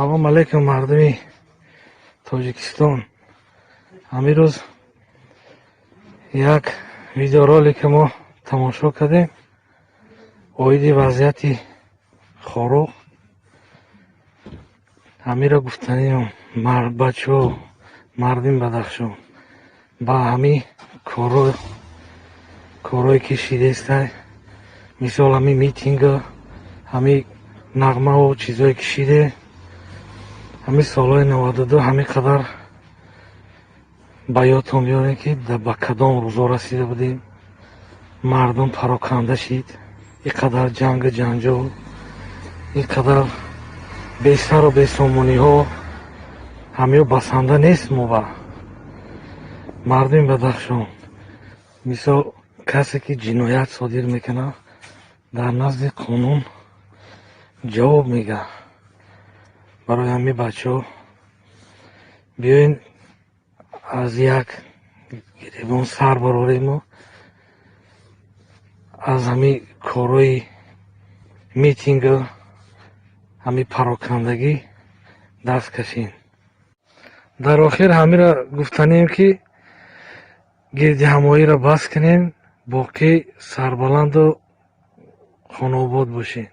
Салом алейкум, мардуми Тоҷикистон. Ҳамин рӯз як видеоролик мо тамошо кардем оиди вазъияти Хоруғ. Ҳамиро гуфтаниам, бачаҳо, мардуми Бадахшон, ба ҳамин корое ки шидестай, мисол, ҳамин митинга, ҳамин нағмаву чизое ки шиде, ҳамин солҳои 92 ҳамин қадар ба ёдтон биёрем, ки ба кадом рӯзо расида будем. Мардум пароканда шид, ин қадар ҷангу ҷанҷол, ин қадар бесару бесомониҳо, ҳамиё басанда нест. Мо ба мардуми Бадахшон, мисол, касе ки ҷиноят содир мекунад, дар назди қонун ҷавоб мегӯяд. Барои ҳамин, бачаҳо, биёен, аз як гиребон сар барорему аз ҳамин корҳои митингу ҳамин парокандагӣ даст кашем. Дар охир ҳаминро гуфтанем, ки гирдиҳамоиро бас кунем, боқӣ сарбаланду хонаобод бошед.